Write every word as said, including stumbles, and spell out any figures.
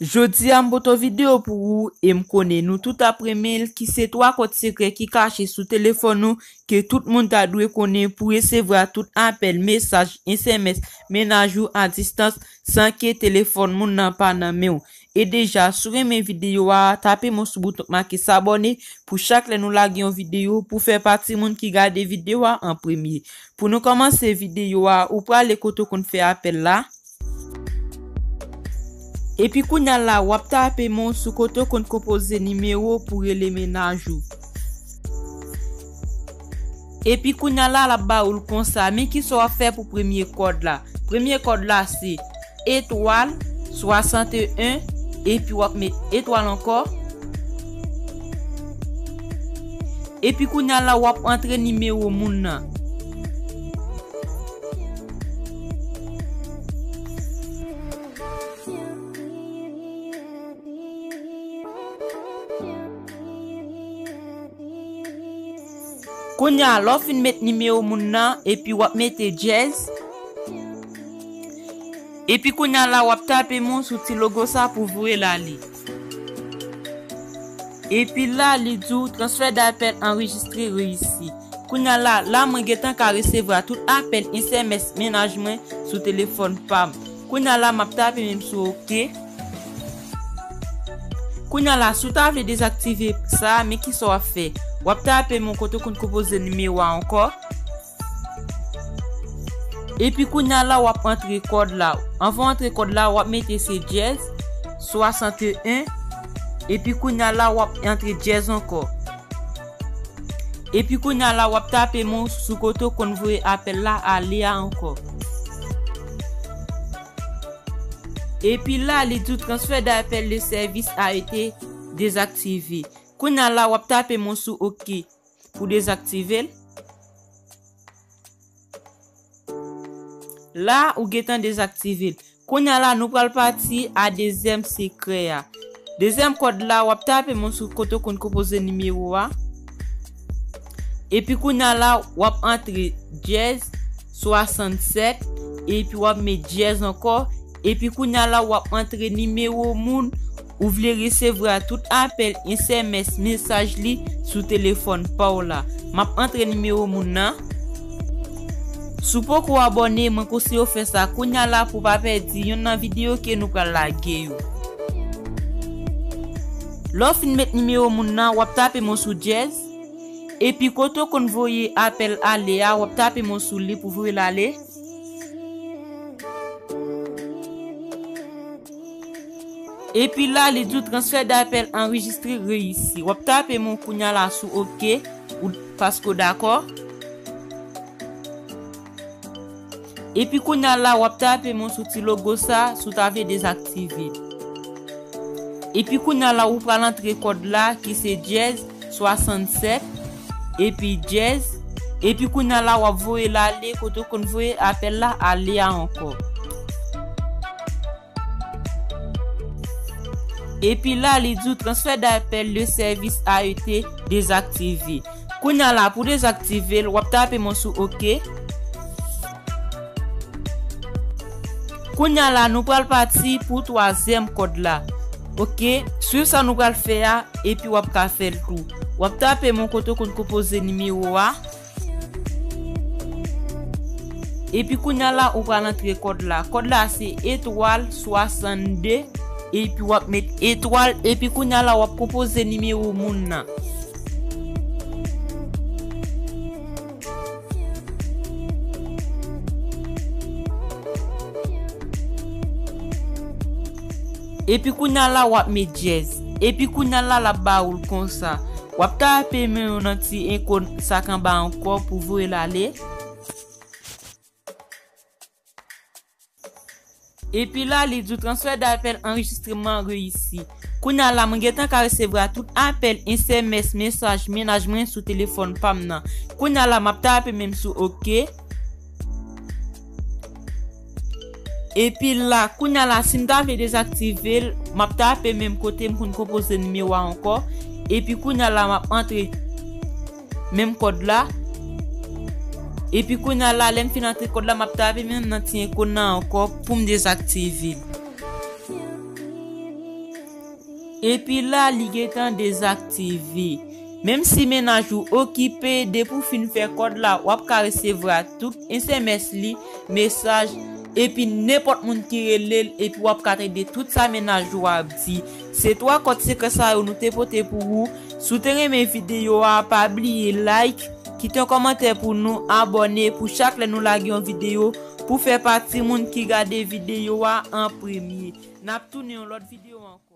Jodi a m pote yon videyo pou ou e m konnen nou tout ap renmen l, ki se twa kòd sekrè ki kache sou telefòn ou ke tout moun ta dwe konnen pou resevwa tout apèl, mesaj, S M S, mennaj ou a distans san ke telefòn moun nan pa nan men w. E deja, si w renmen videyo a, tape m sou bouton k make s'abonner pou chak lè nou lage yon videyo pou fè pati moun ki gade videyo a an premye. Pou nou kòmanse videyo a, ou prale kote w konn fè apèl la. Epi kounya la, w ap tape men w sou kote w konn konpoze nimewo pou rele mennaj ou. Epi kounya la, l ap ba ou l konsa. Men kisa w ap fè pou premye kòd la. Premye kòd la se etwal swasanteyen, epi w ap met etwal ankò. Epi kounya la, w ap antre nimewo moun nan. Kounya, lè w fin met nimewo moun nan, epi w ap mete dyèz. Epi kounya la, w ap tape men w sou ti logo sa pou voye l ale. Epi la, li di w, transfè dapèl anrejistre reyisi. Kounya la, la mwen gentan ka resevwa tout apèl S M S mennaj mwen sou telefòn pa m. Kounya la, m ap tape men m sou oke. Kounya la, si w ta vle dezaktive sa, men kisa w ap fè. W ap tape men w kote w konn konpoze nimewo a ankò. Epi kounya la, w ap antre kòd la. Anvan w antre kòd la, w ap mete se dyèz swasanteyen. Epi kounya la, w ap antre dyèz ankò. Epi kounya la, w ap tape men w sou kote w konn voye apèl la ale a ankò. Epi la, li di w transfè dapèl de sèvis a ete dezaktive. Kounya la, w ap tape men w sou oke pou dezaktive l. La, ou gentan dezaktive l. Kounya la, nou pral pati a dezyèm sekrè a. Dezyèm kòd la, w ap tape men w sou kote w konn konpoze nimewo a. Epi kounya la, w ap antre dyèz swasannsèt, epi w ap met dyèz ankò. Epi kounya la, w ap antre nimewo moun ou vle resevwa tout apèl, S M S, mesaj li sou telefòn pa w la. M ap antre nimewo moun nan. Si w poko abòne, mwen konseye w fè sa kounya la pou w pa pèdi yonn nan videyo ke nou pral lage yo. Lè w fin met nimewo moun nan, w ap tape men w sou dyèz. Epi kote w konn voye apèl ale a, w ap tape men w sou li pou voye l ale. Epi la, li di w transfè dapèl anrejistre reyisi. W ap tape men w kounya la sou oke, ou, paske w dakò. Epi kounya la, w ap tape men w sou ti logo sa, si w ta vle dezaktive l. Epi kounya la, ou pral antre kòd la, ki se dyèz swasannsèt, epi dyèz. Epi kounya la, w ap voye l ale, kote w konn voye apèl la ale a ankò. Epi la, li di w transfè dapèl de sèvis a ete dezaktive. Kounya la, pou dezaktive l, w ap tape men w sou oke. Kounya la, nou pral pati pou twazyèm kòd la. Oke, swiv sa nou pral fè a, epi w ap ka fè l tou. W ap tape men w kote w konn konpoze nimewo a. Epi kounya la, ou pral antre kòd la. Kòd la se etwal swasannde, epi w ap met etwal, epi kounya la, w ap konpoze nimewo moun nan. Epi kounya la, w ap met dyèz. Epi kounya la, l ap ba ou l konsa. W ap tape men w nan ti ikòn sa k anba ankò pou voye l ale. Epi la, li di w transfè dapèl anrejistreman reyisi. Kounya la, mwen gentan ka resevwa tout apèl, S M S, mesaj, mennaj mwen sou telefòn pa m nan. Kounya la, m ap tape men m sou oke. Epi la, kounya la, si m ta vle dezaktive l, m ap tape menm kote m konn konpoze nimewo a ankò. Epi kounya la, m ap antre menm kòd la. Epi kounya la, lè m fin antre kòd la, m ap tape menm nan ti ikòn nan ankò pou m dezaktive l. Epi la, li gentan dezaktive. Menm si mennaj ou okipe, depi w fin fè kòd la, w ap ka resevwa tout S M S li, mesaj, epi nenpòt moun ki rele l, epi w ap ka tande tout sa mennaj ou ap di. Se twa kòd sekrè sa yo nou te pote pou ou. Si w te renmen videyo a, pa bliye like, kite yon kòmantè pou nou, abòne pou chak lè nou lage yon videyo, pou fè pati moun ki gade videyo a an premye. N ap tounen yon lòt videyo ankò.